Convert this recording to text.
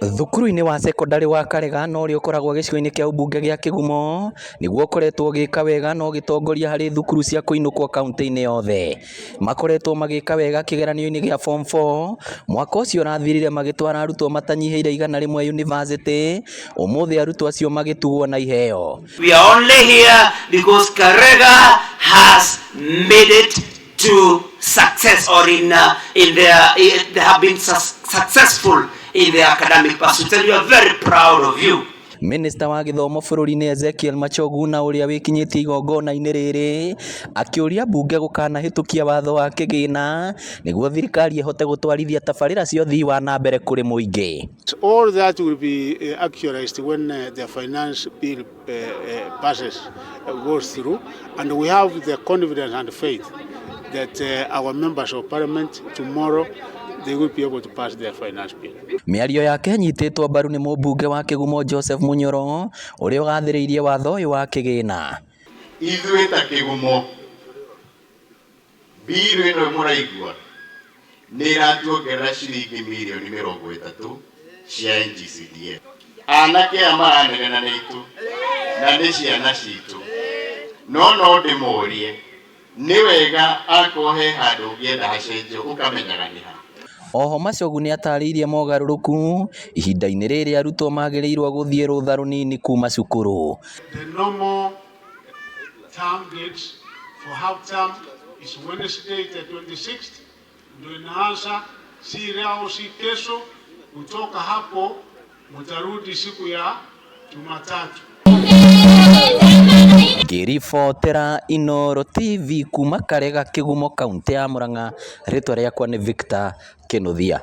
Thukuru-inĩ wa cekondarĩ wa Karega na ũrĩa ũkoragwo gĩcigo-inĩ kĩa ũmbunge gĩa Kĩgumo nĩguo ũkoretwo ũgĩka wega na ũgĩtongoria harĩ thukuru cia kũinũkwo kauntĩ-inĩ yothe. Makoretwo magĩka wega kĩgeranio-inĩ gĩa form 4 mwaka ũcio ũrathirire magĩtwara arutwo matanyihĩire 100 yunivasĩtĩ, ũmũthĩ arutwo acio magĩtugwo na iheo. We are only here because Karega has made it to success or in their, they have been successful in their academic pursuits, and we are very proud of you. Minista wa gĩthomo bũrũri-inĩ Ezekiel Machogu na ũrĩa wĩkinyĩtie igongona-inĩ rĩrĩ akĩũria mbunge gũkanahĩtũkia watho wa kĩgĩna nĩguo thirikari ĩhote gũtwarithia tabarĩra cia ũthii wa na mbere kũrĩ mũingĩ. All that will be actualized when the finance bill passes, goes through, and we have the confidence and faith that our members of parliament tomorrow, they will be able to pass their finance bill. Mĩario yake ĩnyitĩtwo mbaru nĩ mũmbunge wa Kĩgumo Joseph Munyoro ũrĩa ũgathĩrĩirie watho ũyũ wa kĩgĩna. Ithuĩ ta Kĩgumo, bill ĩno mũraigua nĩ ĩratuongerera ciringi mirioni 30 cia NGCDF. Anake aya maranegena nĩ itũ na nĩ ciana citũ, no no ndĩmũrie, nĩ wega akorwo he handũ ũngĩenda hacenjio ũkamenyaga nĩ ha. Oho Machogu nĩatarĩirie mogarũrũku ihinda-inĩ rĩrĩ arutwo magĩrĩirwo gũthiĩ rũtha rũnini kuma cukuru. The normal term dates for half term is Wednesday the 26th, ndio inaanza, si leo si kesho. Kutoka hapo mtarudi siku ya Jumatatu. Ngĩribotera Inooro TV kuma Karega, Kĩgumo, kaũntĩ ya Murang'a, rĩtwa rĩakwa nĩ Victor Kĩnuthia.